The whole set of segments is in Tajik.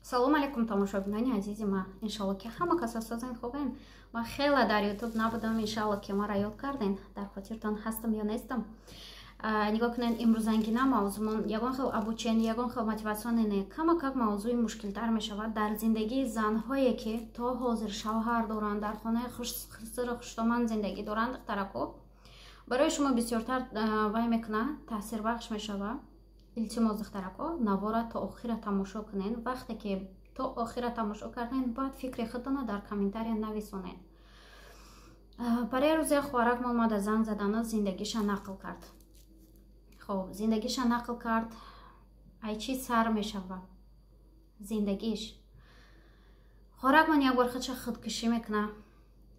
Салом алейкум, тамошобинони азизи ма. Иншалло, ки ҳама каса созен, хубен. Ма хела дар ютуб набудам, иншалло, ки маро ёд карден. Дар хотиртон ҳастам ё нестам. Нигоҳ кунед, имрӯзангина мавзӯмон ягон хел обучение, ягон хел мотивационный не. Кама как мавзӯи мушкилтар мешавад дар зиндагии занҳое, ки то ҳозир шавҳар доранд, дар хонаи хусру хуштоман зиндагӣ доранд, духтарако. Барои шумо бисёртар вай мекунад, таъсирбахш мешавад. Илтимос, духтарако, навора то охира тамошо кунед. Вақте ки то охира тамошо карден, баъд фикри худтонро дар комментария нависонед. Паре рӯзе хоҳаракмон омада занг задана, зиндагиша нақл кард. Хоб, зиндагиша нақл кард. Ай чӣ сар мешава зиндагиш? Хоҳаракмон як бор худша худкушӣ мекуна,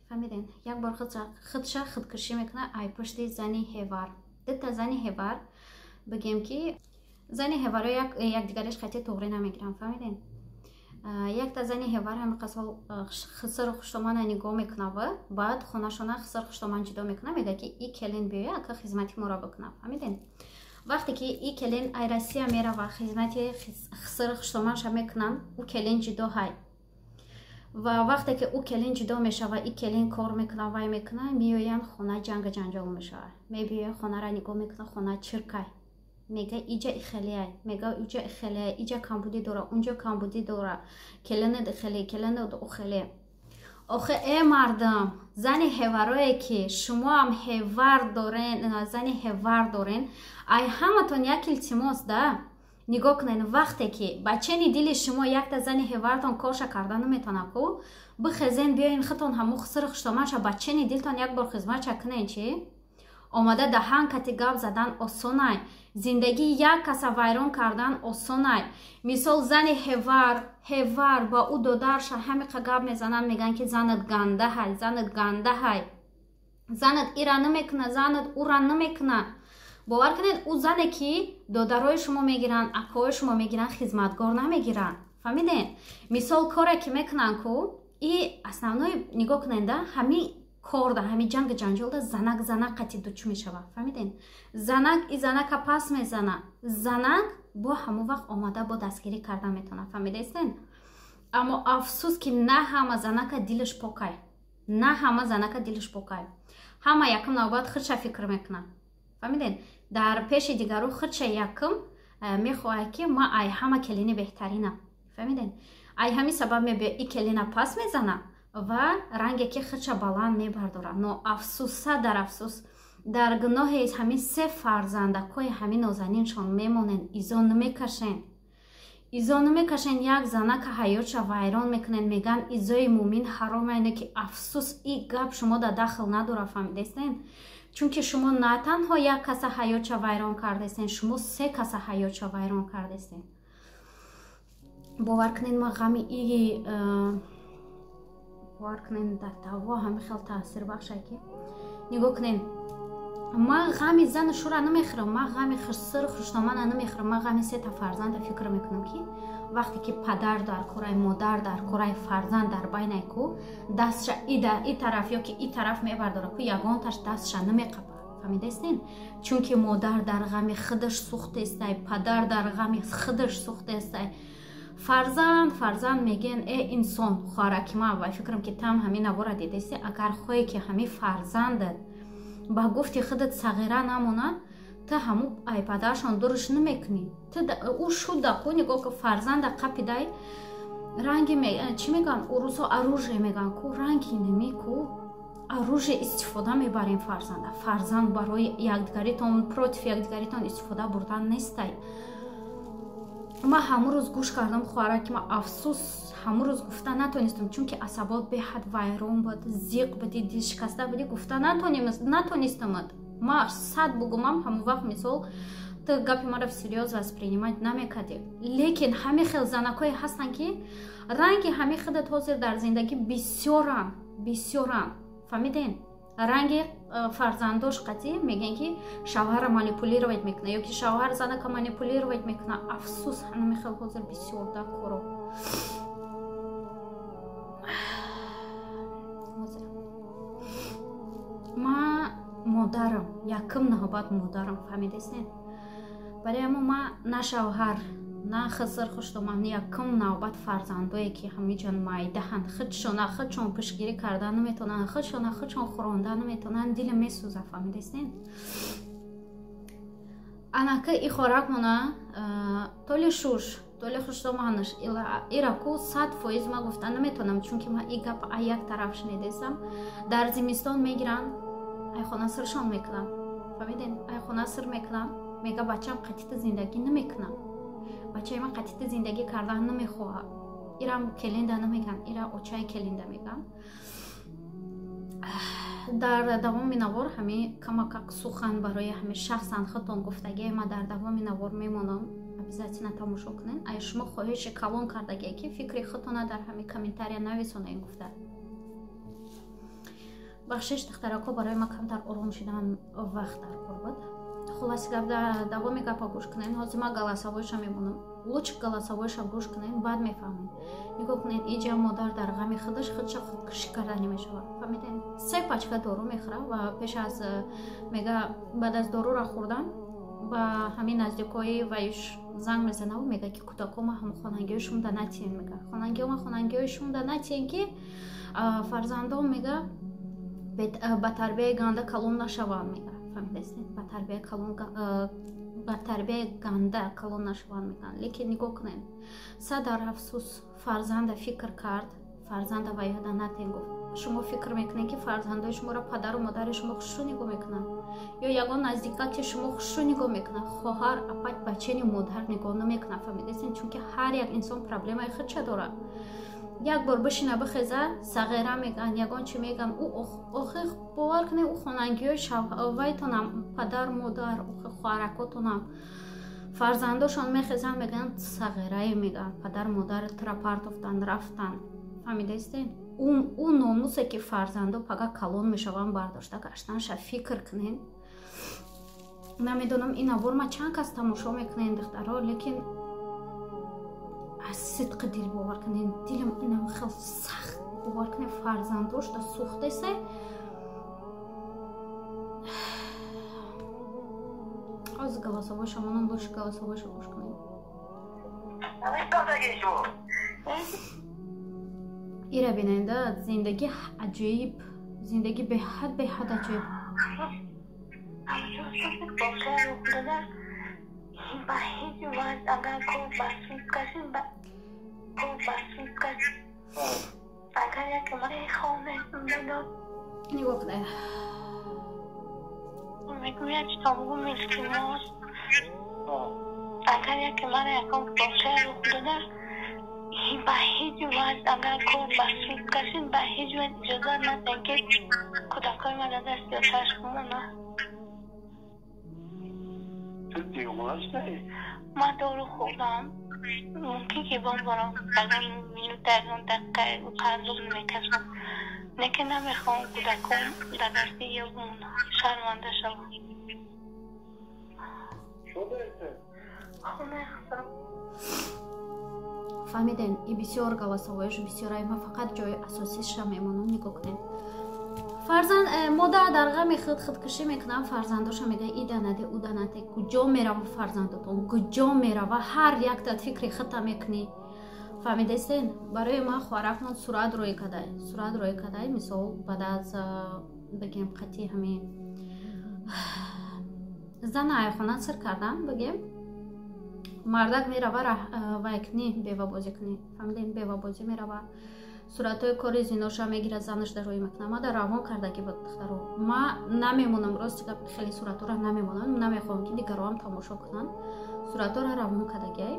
фаҳмиден? Як бор худша худкушӣ мекуна ай пушти зани ҳевар. Дута зани ҳевар, бигем ки зани ҳеваро якдигариш қати туғрӣ намегиранд, фаҳмиден? Якта зани ҳевар ҳамиқа сол хисру хуштомана нигоҳ мекунава, баъд хонашона хиср хуштоман ҷудо мекуна, мега ки и келин биёя, ака хизмати моро бикуна, фаҳмиден? Вақте ки и келин ай Россия мерава, хизмати хисру хуштоманша мекунанд, ӯ келин ҷудо ҳай. Ва вақте ки ӯ келин ҷудо мешава, и келин кор мекуна, вай мекуна, меоянд хона, ҷанга ҷанҷол мешава. Мебиёя, хонара нигоҳ мекуна, хона чиркай. Мега, иҷа ихелияй, мега, уҷа ихелияй, иҷа камбудӣ дора, унҷо камбудӣ дора, келинат ихеле, келинат ухеле. Охе, э мардам, зани ҳеварое ки шумоам ҳевар дорен, зани ҳевар дорен, ай ҳаматон як илтимос да. Нигоҳ кунед, вақте ки бачени дили шумо якта зани ҳевартон корша карда наметавона ку, бихезен, биёен, худтон ҳамун хисру хуштоманша бачени дилтон як бор хизматша кунен. Чӣ омада даҳан кати гап задан осонай, зиндагии як каса вайрон кардан осонай. Мисол, зани ҳевар ба ӯ додарша ҳамиқа гап мезананд, мегӯянд ки занат гандаҳай, занат гандаҳай, занат ира намекуна, занат ура намекуна. Бовар кунед, ӯ зане ки додарои шумо мегиранд, акои шумо мегиранд, хизматгор намегиранд, фаҳмиден? Мисол, коре ки мекунанд ку, и основной, нигоҳ кунед да, ҳамин корда, ҳамин ҷангу ҷанҷолда занак занак қати дучӯ мешавад, фаҳмиден? Занак и занака пас мезана, занак бо ҳамон вақт омада бо дастгирӣ карда метавонад, фаҳмидаистен? Аммо афсӯс, ки на ҳама занака дилаш покай, на ҳама занака дилаш покай. Ҳама якум навбат худша фикр мекунад, фаҳмиден? Дар пеши дигару худша якум мехоҳад, ки ма ай ҳама келини беҳтаринам, фаҳмиден? Ай ҳамин сабаб мебиё, и келина пас мезана ва ранге ки худша баланд мебардорад. Но афсӯса дар афсӯс, дар гуноҳи ҳамин се фарзандакҳои ҳамин нозаниншон мемонен, изо намекашен, изо намекашен. Як занака ҳаётша вайрон мекунен. Меган, изои мӯмин ҳаром айне ки, афсӯс, и гап шумо да дахл надора, фаҳмидестен? Чунки шумо на танҳо як каса ҳаётша вайрон кардестен, шумо се каса ҳаётша вайрон кардестен. Бовар кунед, ма ғами и, бовар кунед, дар таво ҳамин хел таъсирбахша ки, нигоҳ кунед, ман ғами зану шура намехӯрам, ман ғами сиру хуштомана намехӯрам, ман ғами сета фарзанда фикр мекунам, ки вақте ки падар дар кораи, модар дар кораи, фарзанд дар байнай ку, дастша и тараф ё ки и тараф мебардора ку, ягонташ дастша намеқапа, фаҳмидаистен? Чунки модар дар ғами худаш сӯхтестай, падар дар ғами худаш сӯхтестай, фарзанд, фарзанд мегӯян. Э инсон, хоҳараки ман, ва фикрам ки там ҳамин навора дидаисти, агар хоҳе ки ҳамин фарзандат ба гуфти худат сағира намонад, ту ҳамун ай падаршон дуруш намекунӣ. Ӯ шуда ку, нигоҳ ку, фарзанда қапидай, ранги чӣ мегӯянд урусо, оружие мегӯянд ку, ранги неми ку, оружие истифода мебарем фарзанда. Фарзанд барои якдигаритон, против якдигаритон истифода бурдан нестай. Ман ҳамун рӯз гӯш кардам, хоҳараки ман, афсӯс, ҳамун рӯз гуфта натонистам, чунки асабот беҳад вайрон буд, зиқ будӣ, дилшикаста будӣ, гуфта натонистамад. Ма сад бугумам, ҳамон вақт, мисол, ту гапи маро всерьёз воспринимать намекардӣ. Лекин ҳамин хел занакҳое ҳастанд, ки ранги ҳамин худат ҳозир дар зиндагӣ бисёранд, бисёранд, фаҳмиден? Ранги фарзандош қатӣ мегӯян, ки шавҳарра манипулировать мекуна ё ки шавҳар занака манипулировать мекуна. Афсӯс, ҳамин хел ҳозир бисёр да коро. Ма модарам, якум навбат модарам, фаҳмидестен? Барои ҳамо ма на шавҳар На хиср хуштоман, якум навбат фарзандое ки ҳамиҷон майдаҳанд, худшона худшон пишгирӣ карда наметавонанд, худшона худшон хӯронда наметавонанд, дилам месӯза, фаҳмидастен? Анака и хоракмона толи шуш, толи хуштоманаш ираку 100% ма гуфта наметавонам, чунки ма и гап а як тараф шунидесам. Дар зимистон мегиранд, айхона сиршон мекунанд, фаҳмиден? Айхона сир мекунанд, мега бачам қатита зиндагӣ намекунам, бачаи ман қатита зиндагӣ кардан намехоҳад. Ирам келинда намеган, ира очаи келинда меган. Дар давоми навор ҳами камакак сухан барои ҳами шахсан худтон гуфтагие ма дар давоми навор мемонам, обязательно тамошо кунед. Ай шумо хоҳиши калон кардагие ки фикри худтона дар ҳами комментария нависонед гуфта. Бахшиш, духтарако, барои ма камтар ором шидан вақт дар кор буд. Хулоси гап, давоми гапа гӯш кунед. Ҳозир ма голосовойша мемонам, лучше голосовойша гӯш кунед, баъд мефаҳмед. Нигоҳ кунед, иҷа модар дар ғами худаш худша худкушӣ кардани мешавад, фаҳмидед? Се пачка дору мехӯра ва пеш аз мега баъд аз дорура хӯрдан ба ҳамин наздикои вайш занг мезанаву мега ки кӯдакома ҳам хонангиҳои шумда натиен, мега хонангиҳома хонангиҳои шумда натиен, ки фарзандом мега ба тарбияи ганда калон нашаванд, мега, фаҳмидастед? Ба тарбияи калон, ба тарбияи ганда калон нашаванд, мегӯянд. Лекин нигоҳ кунед, садар афсӯс, фарзанда фикр кард, фарзанда ва ёда натен гуфт. Шумо фикр мекунед, ки фарзандои шуморо падару модари шумо хушрӯ нигоҳ мекунанд ё ягон наздикаки шумо хушрӯ нигоҳ мекунад? Хоҳар, апак, бачени модар нигоҳ намекунад, фаҳмидастед? Чунки ҳар як инсон проблемаи худша дорад. Як бор бишина бихеза, сағира меган, ягон чи меган. Ӯ охи бовар кунед, ӯ хонангиҳои вайтонам, падар модар, охи хоҳаракотонам фарзандошон мехезанд, мегӯянд сағирае, мегӯянд, падар модар тура партофтанд, рафтанд, фаҳмидаистед? Ӯ номусе ки фарзандо пага калон мешаванд, бардошта гаштанша фикр кунед. Намедонам, ин навор ма чанд кас тамошо мекунед, духтаро, лекин аз сидқи дил бовар кунед, дилам инам хел сахт, бовар кунед, фарзандошта сӯхтесе. Ҳозир голосовойша монам, лучше голосовойша гӯш кунед. Ира бинанда, зиндагӣ аҷоиб, зиндагӣ беҳад беҳад аҷоиб. Ба ҳеҷ ваҷ агар кор ба суд кашид, кор ба суд кашид, агар яке маро хона медод. Нигоҳ кунед. Мегӯяд, ки тамогу милки мост. Агар яке маро ягон воқеа рух дода, ба ҳеҷ ваҷ агар кор ба суд кашид, ба ҳеҷ ваҷ иҷозат надиҳем, ки кӯдакҳои ман дар дасти оташ бимонанд. Ман дору хӯрдам, мумкин ки бомборам, ягон минута, ягон дақиқа қарзоб мекашам, лекин намехоҳам кӯдаком дар дасти ё бимонанд, шарманда шавам. Фаҳмидем, и бисёр голосовоиш бисёрай, ма фақат ҷои асосиша мемонам. Нигоҳ кунед, фарзанд модар дар ғами худ худкушӣ мекунад, фарзандоша мега ида наде, уда наде. Куҷо мерава фарзандотон, куҷо мерава? Ҳар якта фикри худта мекунӣ, фаҳмидастен? Барои ман хоҳаракмон сурат рӯй кадай, сурат рӯй кадай. Мисол, баъд аз бигем қатъи ҳамин зана айхона сир кардан, бигем мардак мерава вай кунӣ, бевабозӣ кунӣ, фаҳмидем? Бевабозӣ мерава, суратҳои кори зиноша мегирад, занаш дар рӯй мекунад. Ма дар равон кардагӣ буд, духтаро, ма намемонам, рости гап, хеле суратҳоро намемонам, намехоҳам ки дигароам тамошо кунанд. Суратҳоро равон кардагиай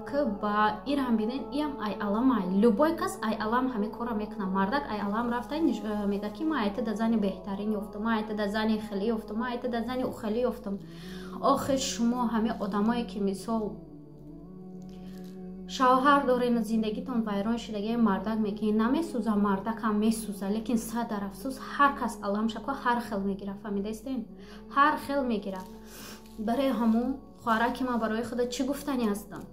ки ба ирам бинен, иам ай алам, ай любой кас ай алам ҳамин корро мекунад. Мардак ай алам рафта мега ки ма айтада зани беҳтарин ёфтам, ма айтада зани хеле ёфтам, ма айтада зани ухеле ёфтам. Охи шумо ҳамин одамое ки мисол шавҳар дорен, зиндагитон вайрон шудагии, мардак мекунӣ, намесӯза? Мардакам месӯза, лекин садар афсӯс, ҳар кас алам шако ҳар хел мегира, фаҳмидаистен? Ҳар хел мегира. Барои ҳамун, хоҳараки ман, барои худа чӣ гуфтанӣ ҳастам?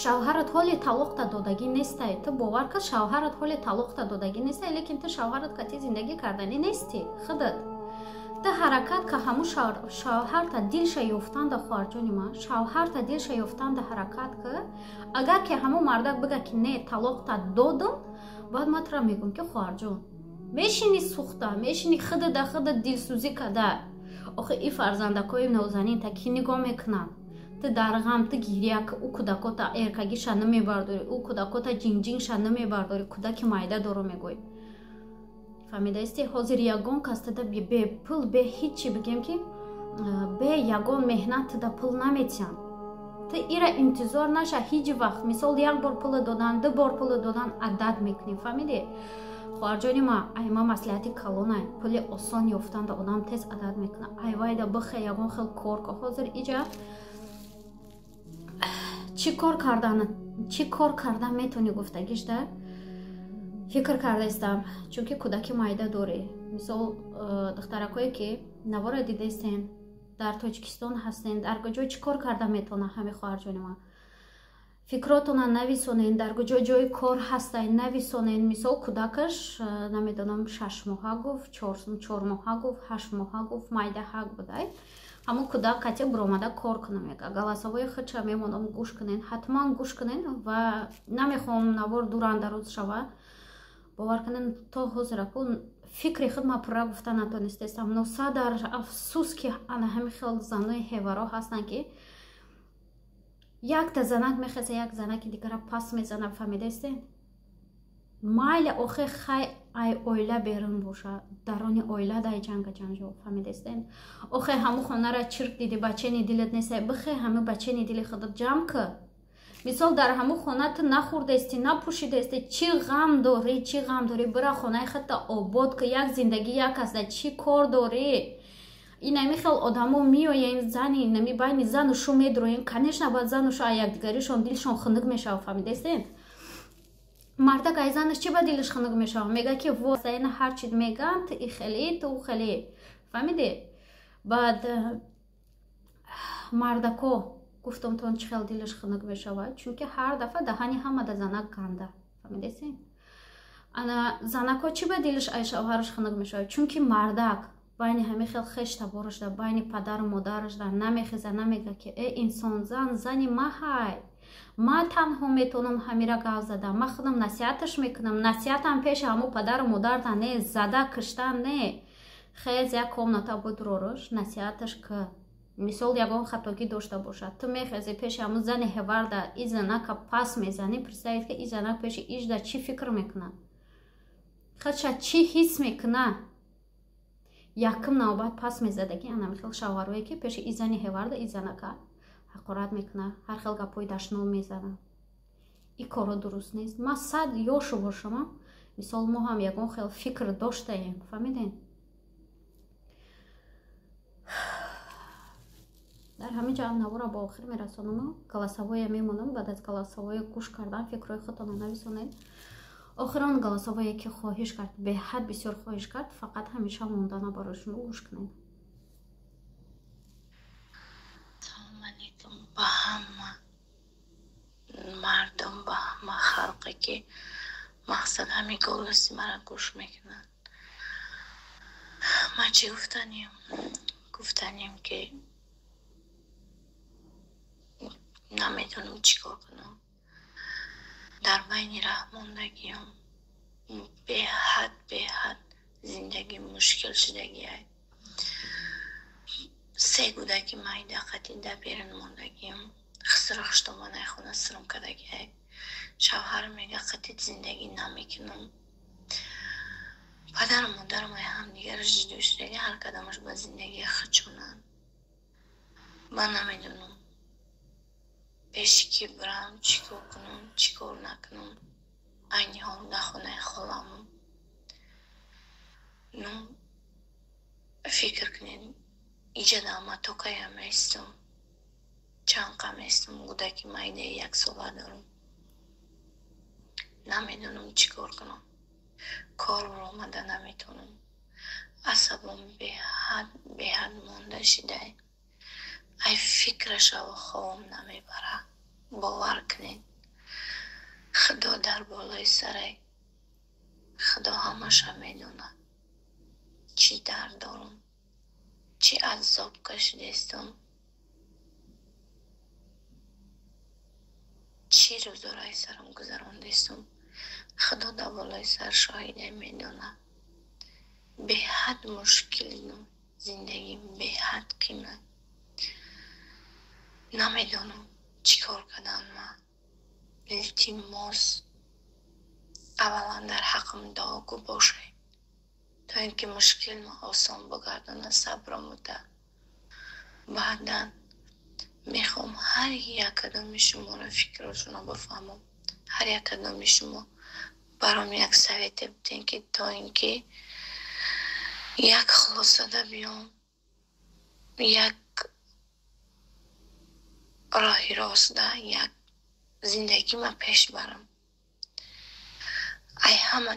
Шавҳарат ҳоли талоқта додагӣ нестай, ту бовар кар, шавҳарат ҳоли талоқта додагӣ нестай, лекин ту шавҳарат кати зиндагӣ карданӣ нестӣ. Худат Ту ҳаракат ка, ҳамун шавҳарта дилша ёфтанда, хоҳарҷони ман, шавҳарта дилша ёфтанда ҳаракат ка. Агар ки ҳамун мардак бига, ки не, талоқта додам, баъд ман тура мегӯм, ки хоҳарҷон, мешини сӯхта, мешини худада худа дилсӯзӣ када. Охи, и фарзандакои нозанин та кӣ нигоҳ мекунанд? Ту дар ғам, ту гиря, ӯ кӯдакота эркагиша намебардорӣ, ӯ кӯдакота ҷинҷингша намебардорӣ, кӯдаки майда доро мегӯй. Фаҳмидаисти? Ҳозир ягон кас туда бепул, бе ҳичи, бигем ки бе ягон меҳнат туда пул наметиҳанд. Ту ира интизор наша ҳеҷ вақт. Мисол, як бор пула додан, ду бор пула додан, адад мекунӣ. Фаҳмидӣ, хоҳарҷони ма? Ай ма маслиҳати калонай: пули осон ёфтанда одам тез адад мекунад. Ай вайда бихе, ягон хел кор ка. Ҳозир иҷа чӣ кор кардан, чӣ кор кардан метавонӣ, гуфтагишда фикр кардаистам, чунки кӯдаки майда дорӣ. Мисол, духтаракое ки навора дидаистен, дар Тоҷикистон ҳастен, дар куҷо чӣ кор карда метавона ҳами хоҳарҷони ман? Фикротона нависонен, дар куҷо ҷои кор ҳастай, нависонен. Мисол, кӯдакаш намедонам, 6 моҳа гуфт, 4 моҳа гуфт, 8 моҳа гуфт, майдаҳак будай. Ҳамун кӯдак қати буромада кор кунам мега. Голосовой худша мемонам, гӯш кунен, ҳатман гӯш кунен. Ва намехоҳам навор дурандароз шава. Бовар кунен, то ҳозираку фикри худ ма пурра гуфта натонистестам. Но садар афсӯс, ки ана ҳамин хел занои ҳеваро ҳастанд, ки якта занак мехеза, як занаки дигара пас мезана. Фаҳмидаистен? Майли, охе, хай, ай оила берун боша, дарони оила дай ҷанга ҷанҷол. Фаҳмидаистен? Охе, ҳамун хонара чирк диди, бачени дилат несай, бихе, ҳамун бачени дили худат ҷамъ ки. Мисол, дар ҳамун хона ту нахӯрдаисти, напӯшидаисти, чӣ ғам дорӣ, чӣ ғам дорӣ? Бира, хонаи худта обод ки. Як зиндагӣ як аста, чӣ кор дорӣ? Инами хел одамо меояем, зани нами байни зану шу медроем, конечно, баъд зану шу якдигаришон дилшон хунук мешава. Фаҳмидаистен? Мардак ай занаш чӣ ба дилаш хунук мешава? Мега, ки ина ҳарчи меган, ту и хеле, ту хеле. Фаҳмидӣ? Баъд мардако, гуфтам, чӣ хел дилаш хунук мешавад? Чунки ҳар дафъа даҳани ҳамада занак ганда. Фаҳмидаистен? Ана занако чӣ ба дилаш ай шавҳараш хунук мешавад? Чунки мардак байни ҳамин хел хеш таборашда, байни падару модарашда намехеза, намега, ки э инсон, зан зани ма ҳай, ма танҳо метавонам ҳамира гав зада, ма худам насиҳаташ мекунам. Насиҳатам пеши ҳамо падару модарда не, зада киштан не. Хез, як комната будроруш, насиҳаташ ки. Мисол, ягон хатогӣ дошта бошад, ту мехези, пеши ҳамун зани ҳеварда и занака пас мезанӣ. Представить, ки и занак пеши ижда чӣ фикр мекунад, худша чӣ ҳис мекунад? Якум навбат пас мезадаги ана михел шавҳарое, ки пеши и зани ҳеварда и занака ҳақорат мекунад, ҳар хел гапҳои дашном мезанад. И коро дуруст нест. Ма сад ёшу бошама, мисол, мо ҳам ягон хел фикр доштаем. Фаҳмидем? Дар ҳамин ҷо навора ба охир мерасонам. Голосовое мемонам. Баъд аз голосовое гӯш кардан фикрҳои худтонро нависонед. Охирон голосовое, ки хоҳиш кард, беҳад бисёр хоҳиш кард, фақат ҳамеша мондана барои шумо, гӯш кунед. Салому алейкум ба ҳама мардум, ба ҳама халқе, ки мақсад ҳамин голоси мара гӯш мекунанд. Ман чӣ гуфтанем? Гуфтанем, ки намедонам чӣ кор кунам, дар байни раҳ мондагиам. Беҳад, беҳад зиндагӣ мушкил шудагиай. Се кӯдаки майда қатӣ дар берун мондагиам. Хисру хуштоманаи хона сирм кардагиай. Шавҳарам мега, қатит зиндагӣ намекунам. Падару модарам ай ҳамдигараш ҷудо шудаги, ҳар кадомаш ба зиндагии худшонанд. Ман намедонам пеши кӣ бирам, чӣ кор кунам, чӣ кор накунам. Айни ҳол дар хонаи холамам. Ну, фикр кунед, иҷада ма то кая местум, чанд қа местум? Кӯдаки майдаи яксола дорам. Намедонам чӣ кор кунам, кор омада наметавонам. Асабом беҳад, беҳад монда шидай. Ай фикрашаво хобам намебарад. Бовар кунед, Худо дар болои сарай, Худо ҳамаша медонад, чӣ дард дорам. Чӣ азоб кашидастам, чӣ рӯзоро аз сарам гузарондастам. Худо дар болои сар шоҳиде медонад. Беҳад мушкил зиндагим, беҳад қимат. Намедонам чӣ кор кардан ман. Илтимос, аввалан дар ҳаққам дуогӯ бошед, то ин ки мушкилма осон бигардонад, сабрам буда. Баъдан мехоҳам ҳар як кадоми шуморо фикротонро бифаҳмам. Ҳар як кадоми шумо баром як совете бидиҳед, ки то ин ки як хулосада биём, як роҳи ростда, як зиндагима пеш барам. Ай ҳама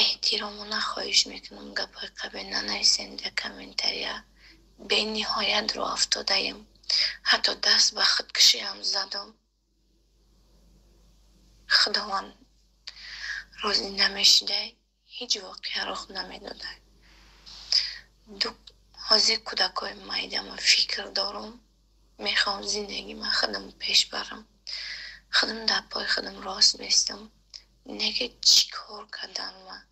эҳтиромона хоҳиш мекунам, гапҳои қабил нанависен дар комментария. Бениҳоят рӯ афтодаем. Ҳатто даст ба худкушиам задам. Худованд розӣ намешидай, ҳеҷ воқеа рух намедодай. Ҳозир кӯдакҳои майдама фикр дорам, мехоҳам зиндагима худам пеш барам. Худам дар пои худам рост бистам. Не ки чӣ кор кардан ман.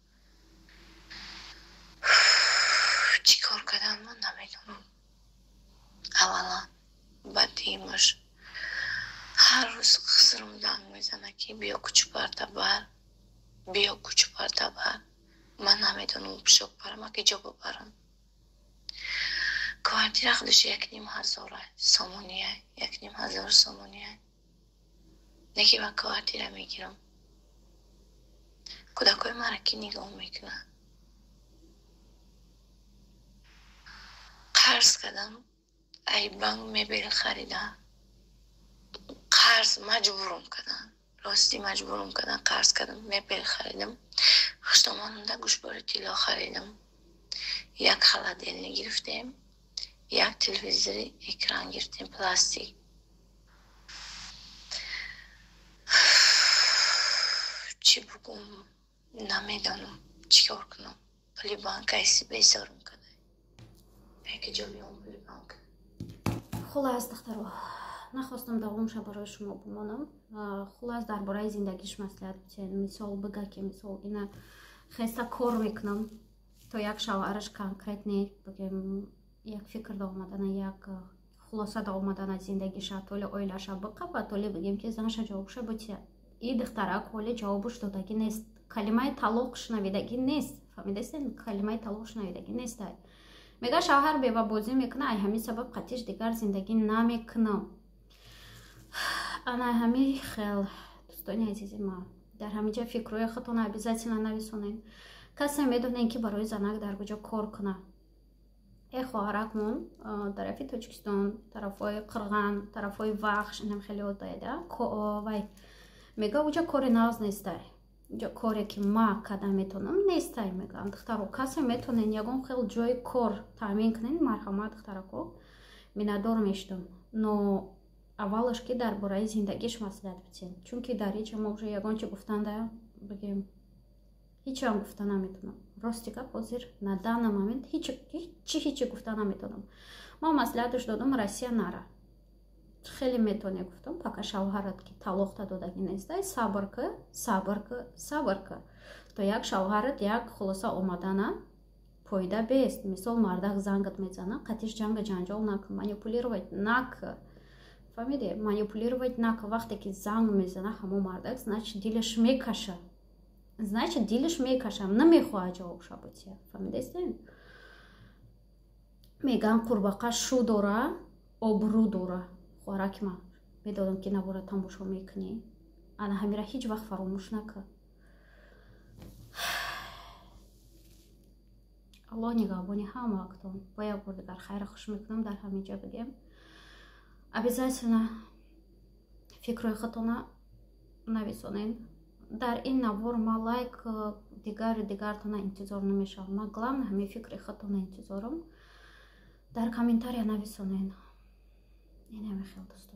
Чӣ кор кардан ман намедонам. Аввалан, баъд дуюмаш ҳар рӯз хусрам занг мезанад, ки биё кӯчупарда бар, биё кӯчупарда бар. Ман намедонам пишок барам, ки ҷо бибарам. Квартира худаш 1500 сомония, 1500 сомония. Не ки ман квартира мегирам. Кӯдакҳои маро кӣ нигоҳ мекунад? Қарз кардам, ай банк мебел харида. Қарз маҷбурам кардам. Ростӣ маҷбурам кардам, қарз кардам, мебел харидам. Хуштомонамда гӯшбори тилло харидам. Як холодильник гирифтем, як телевизори экран гирифтем, пластик. Чӣ бугум, намедонам чӣ кор кунам. Пули банк айси безорум карда. Яке ҷо биём пули банк. Хулас, духтаро, нахостам давомша барои шумо бимонам. Хулас, дар бораи зиндагиш маслиҳат битиҳед. Мисол бига, ки мисол ина хеста кор мекунам, то як шавҳараш конкретне бигем, як фикр да омадана, як хулоса да омадана зиндагиша, толи оилаша биқаба, толи бигем ки занша ҷавобша битиҳад. И духтарак ҳоле ҷавобуш додагӣ нест. Калимаи талоқ шунавидагӣ нест. Фаҳмидастед? Калимаи талоқ шунавидагӣ нест. Мега шавҳар бевабозӣ мекунад, ай ҳамин сабаб қатиш дигар зиндагӣ намекунам. Ана ҳамин хел, дӯстони азизи ма, дар ҳамин ҷа фикрҳои худтонро обязательно нависонед. Касе медонед, ки барои занак дар куҷо кор кунад? Э хоҳаракмон тарафи Тоҷикистон, тарафҳои Қирған, тарафҳои Вахш, инам хеле одаеда. Вай мега уҷа кори нағз нестай. Уҷа коре ки ма карда метавонам нестай, мегам. Духтаро, касе метавонед ягон хел ҷои кор таъмин кунед, марҳамат, духтарако, миннатдор мешудам. Но аввалаш ки дар бораи зиндагиш маслиҳат битиҳед. Чунки дар ҳеҷ ма уже ягон чи гуфтанда бигем, ҳечам гуфта наметавонам. Рости гап, ҳозир на данный момент ҳечи гуфта наметавонам. Ма маслиҳаташ додам, Россия нара. Хеле метавонӣ, гуфтам, пока шавҳарат ки талоқта додагӣ нестай, сабр ки, сабр ки, сабр ки. То як шавҳарат як хулоса омадана пойда бест. Мисол мардак зангат мезана, қатиш ҷанга ҷанҷол накун, манипулировать накун. Фаҳмиде? Манипулировать накун. Вақте ки занг мезана ҳамон мардак, значит дилаш мекаша. Значит дилаш мекаша, намехоҳад ҷавобша битиҳад. Фаҳмидастед? Меган қурбақа шу дора, обрӯ дора. Хоҳараки ман, медонам ки навора тамошо мекунӣ. Ана ҳамира ҳеҷ вақт фаромӯш накун. Аллоҳ нигаҳбони ҳама вақтон. Бо як бор дигар хайра хуш мекунам, дар ҳамин ҷо бигем. Обязательно фикрҳои худтонро нависонед. Дар ин навор ма лайк дигару дигартона интизор намешавам. Ма главное ҳамин фикри худтонро интизорам. Дар комментария нависонед. Ин ҳамин хел, дӯсто.